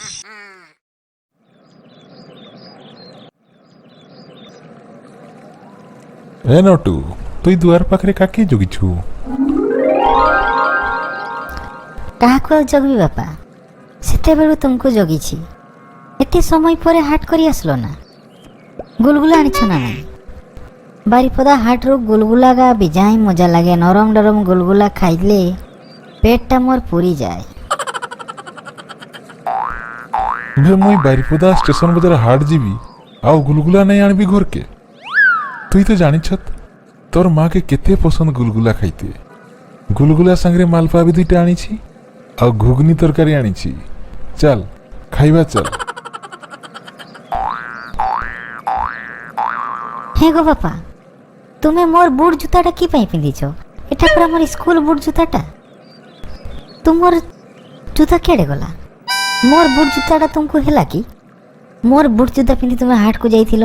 ଏ ନଟୁ, ତୁଇ ଦୁଆର ପାଖରେ କାକେ ଜଗିଛୁ? କାହାକୁ ଆଉ ଜଗିବି ବାପା? ସେତେବେଳୁ ତୁମକୁ ଜଗିଛି। ଏତେ ସମୟ ପରେ ହାଟ କରି ଆସିଲ ନା? ଗୁଲଗୁଲା ଆଣିଛ ନା ନାଇଁ? ବାରିପଦା ହାଟରୁ ଗୁଲଗୁଲା ଗା ବିଜାଇ ମଜା ଲାଗେ। ନରମ ନରମ ଗୁଲଗୁଲା ଖାଇଲେ ପେଟଟା ମୋର ପୁରି ଯାଏ। ବେ, ମୁଇଁ ବାରିପଦା ଷ୍ଟେସନ ବଜାର ହାଟ ଯିବି ଆଉ ଗୁଲଗୁଲା ନାଇଁ ଆଣିବି ଘରକେ? ତୁଇ ତ ଜାଣିଛତ ତୋର ମାକେ କେତେ ପସନ୍ଦ ଗୁଲଗୁଲା ଖାଇତେ। ଗୁଲଗୁଲା ସାଙ୍ଗରେ ମାଲପା ବି ଦୁଇଟା ଆଣିଛି ଆଉ ଘୁଗନି ତରକାରୀ ଆଣିଛି। ଚାଲ, ଖାଇବା ଚାଲ। ହେ ଗୋ ବାପା, ତୁମେ ମୋର ବୁଟ ଜୁତାଟା କି ପାଇଁ ପିନ୍ଧିଛ? ଏଟା ପୁରା ମୋର ସ୍କୁଲ ବୁଟ ଜୁତାଟା। ତୁମର ଜୁତା କେଡ଼େ ଗଲା? ମୋର ବୁଟ ଜୁତାଟା ତୁମକୁ ହେଲା କି? ମୋର ବୁଟ ଜୁତା ପିନ୍ଧି ତୁମେ ହାଟକୁ ଯାଇଥିଲ।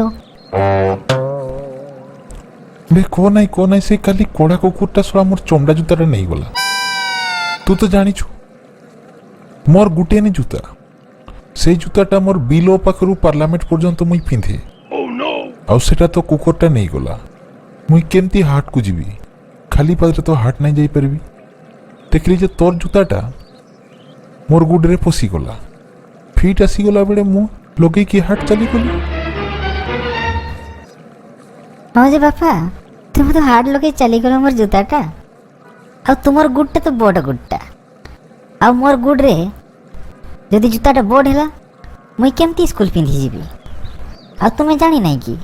ବେ, କହ ନାଇଁ, କହ ନାଇଁ, ସେ କାଲି କଡ଼ା କୁକୁରଟା ଶଳା ମୋର ଚମଡ଼ା ଜୁତାଟା ନେଇଗଲା। ତୁ ତ ଜାଣିଛୁ ମୋର ଗୋଟିଏ ଜୁତା, ସେଇ ଜୁତାଟା ମୋର ବିଲ ପାଖରୁ ପାର୍ଲାମେଣ୍ଟ ପର୍ଯ୍ୟନ୍ତ ମୁଇଁ ପିନ୍ଧେ। ଆଉ ସେଟା ତ କୁକୁରଟା ନେଇଗଲା। ମୁଇଁ କେମିତି ହାଟକୁ ଯିବି? ଖାଲି ପାଦରେ ତ ହାଟ ନାଇଁ ଯାଇପାରିବି। ଦେଖିଲି ଯେ ତୋର ଜୁତାଟା ମୋର ଗୁଡ଼ରେ ପଶିଗଲା, ଫିଟ୍ ଆସିଗଲା ବେଳେ ମୁଁ ଲଗେଇକି ହାଟ ଚାଲିଗଲି। ହଁ ଯେ ବାପା, ତୁମେ ତ ହାଟ ଲଗେଇ ଚାଲିଗଲ ମୋର ଜୁତାଟା। ଆଉ ତୁମର ଗୁଡ଼ଟା ତ ବଡ଼ ଗୁଡ଼ଟା, ଆଉ ମୋର ଗୁଡ଼ରେ ଯଦି ଜୁତାଟା ବଡ଼ ହେଲା, ମୁଇଁ କେମିତି ସ୍କୁଲ ପିନ୍ଧି ଯିବି? ଆଉ ତୁମେ ଜାଣି ନାଇଁ କି,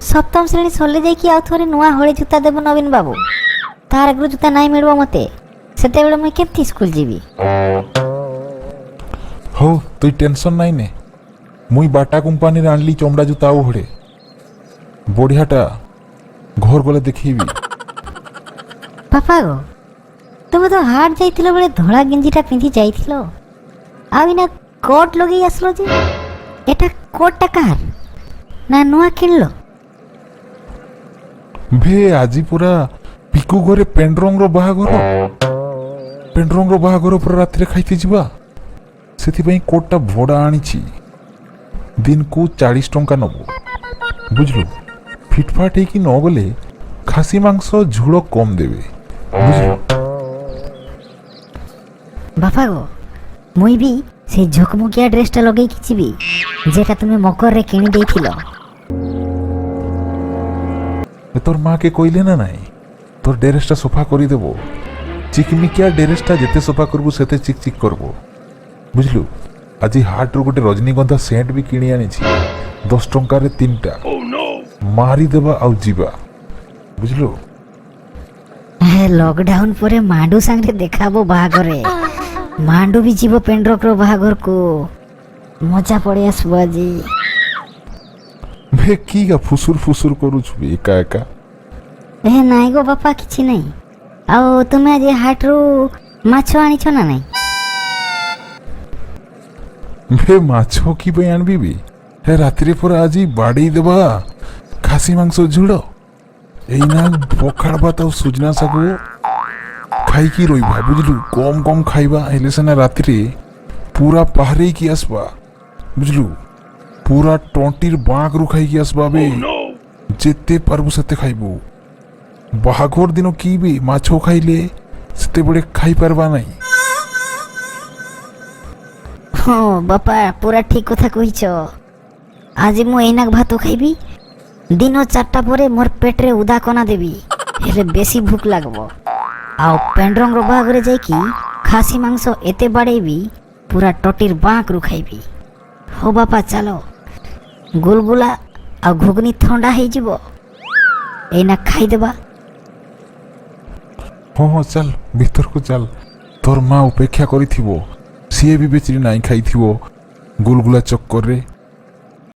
ସପ୍ତମ ଶ୍ରେଣୀ ସରିଲେ ଯାଇକି ଆଉ ଥରେ ନୂଆ ହଳେ ଜୁତା ଦେବ ନବୀନ ବାବୁ। ତାର ଆଗରୁ ଜୁତା ନାଇଁ ମିଳିବ ମତେ। ସେତେବେଳେ ମୁଇଁ କେମିତି ସ୍କୁଲ ଯିବି? ହଉ, ତୁଇ ଟେନସନ୍ ନାଇଁ ନେ। ମୁଇଁ ବାଟା କମ୍ପାନୀରେ ଆଣିଲି ଚମଡ଼ା ଜୁତା ଆଉ ହଳେ ବଢ଼ିଆଟା, ଘର ଗଲେ ଦେଖେଇବି। ବାପା ଗୋ, ତୁମେ ତ ହାଟ ଯାଇଥିଲ ବେଳେ ଧଳା ଗେଞ୍ଜିଟା ପିନ୍ଧି ଯାଇଥିଲ, ଆଉ ଏଇନା କୋଟ୍ ଲଗେଇ ଆସିଲ ଯେ। ଏଟା କୋଟ୍ଟା କାହାର ନା ନୂଆ କିଣିଲ? ଭେ, ଆଜି ପୁରା ପିକୁ ଘରେ ପେଣ୍ଡରଙ୍ଗର ବାହାଘର। ପେଣ୍ଡରଙ୍ଗର ବାହାଘର ପୁରା ରାତିରେ ଖାଇତେ ଯିବା, ସେଥିପାଇଁ କୋଟ୍ଟା ଭଡ଼ା ଆଣିଛି। ଦିନକୁ 40 ଟଙ୍କା ନବ, ବୁଝିଲୁ? ଫିଟଫାଟ ହେଇକି ନ ଗଲେ ଖାସି ମାଂସ ଝୋଳ କମ୍ ଦେବେ, ବୁଝିଲୁ? ବାପା ଗୋ, ମୁଇଁ ବି ସେଇ ଝକମକିଆ ଡ୍ରେସଟା ଲଗେଇକି ଯିବି, ଯେଟା ତୁମେ ମକରରେ କିଣି ଦେଇଥିଲ। ଏ, ତୋର ମାକେ କହିଲେ ନା ନାଇଁ? ତୋର ଡ୍ରେସଟା ସଫା କରିଦେବ। ଚିକମିକିଆ ଡ୍ରେସଟା ଯେତେ ସଫା କରିବୁ, ସେତେ ଚିକ୍ ଚିକ୍ କରିବ, ବୁଝିଲୁ? ଆଜି ହାଟରୁ ଗୋଟେ ରଜନୀଗନ୍ଧା ସେଣ୍ଟ ବି କିଣି ଆଣିଛି, 10 ଟଙ୍କାରେ ତିନିଟା। ମାରିଦେବା ଆଉ ଯିବା, ବୁଝିଲୁ? ଲକଡାଉନ ପରେ ମାଣ୍ଡୁ ସାଙ୍ଗରେ ଦେଖାହବ ବାହାଘରେ। ମାଣ୍ଡୁ ବି ଯିବ ପେଣ୍ଡ୍ରକର ବାହାଘରକୁ। ମଜା ପଳେଇ ଆସିବ ଆଜି। ଭେ, କି ଗା ଫୁସୁର ଫୁସୁର କରୁଛୁ ବେ ଏକା ଏକା? ଏ ନାଇଁ ଗୋ ବାପା, କିଛି ନାଇଁ। ଆଉ ତୁମେ ଆଜି ହାଟରୁ ମାଛ ଆଣିଛ ନା ନାଇଁ? ଭେ, ମାଛ କି ପାଇଁ ଆଣିବି ବେ? ହେ, ରାତିରେ ପୁରା ଆଜି ବାଡ଼େଇ ଦେବା ଖାସି ମାଂସ ଝୋଳ। ଏଇନା ପଖାଳ ଭାତ ଆଉ ସୁଜନା ଶାଗ ଖାଇକି ରହିବା, ବୁଝିଲୁ? କମ୍ କମ୍ ଖାଇବା ହେଲେ ସିନା ରାତିରେ ପୁରା ପାହାରେଇକି আসবা, ବୁଝିଲୁ? ପୁରା ଟଣ୍ଟିର ବାଁକରୁ ଖାଇକି আসବା ବେ। ଯେତେ ପାରବୁ ସେତେ ଖାଇବୁ। ବାହାଘର ଦିନ କି ବି ମାଛ ଖାଇଲେ ସେତେବେଳେ ଖାଇପାରବା ନାହିଁ। ହଁ ବାପା, ପୁରା ଠିକ କଥା କହିଛ। ଆଜି ମୁଁ ଏଇନା ଭାତ ଖାଇବି, ଦିନ 4ଟା ପରେ ମୋର ପେଟରେ ଉଦା କନା ଦେବି, ହେଲେ ବେଶୀ ଭୋକ ଲାଗବ। ଆଉ ପେଣ୍ଡରଙ୍ଗର ବାହାଘରେ ଯାଇକି ଖାସି ମାଂସ ଏତେ ବାଡ଼େଇବି, ପୁରା ଟଟିର ବାଁକରୁ ଖାଇବି। ହଉ ବାପା, ଚାଲ, ଗୁଲଗୁଲା ଆଉ ଘୁଗୁନି ଥଣ୍ଡା ହେଇଯିବ, ଏଇନା ଖାଇଦେବା। ହଁ ହଁ, ଚାଲ, ଭିତରକୁ ଚାଲ। ତୋର ମା ଅପେକ୍ଷା କରିଥିବ। ସିଏ ବି ବେଚିରି ନାଇଁ ଖାଇଥିବ ଗୁଲଗୁଲା ଚକ୍କରରେ।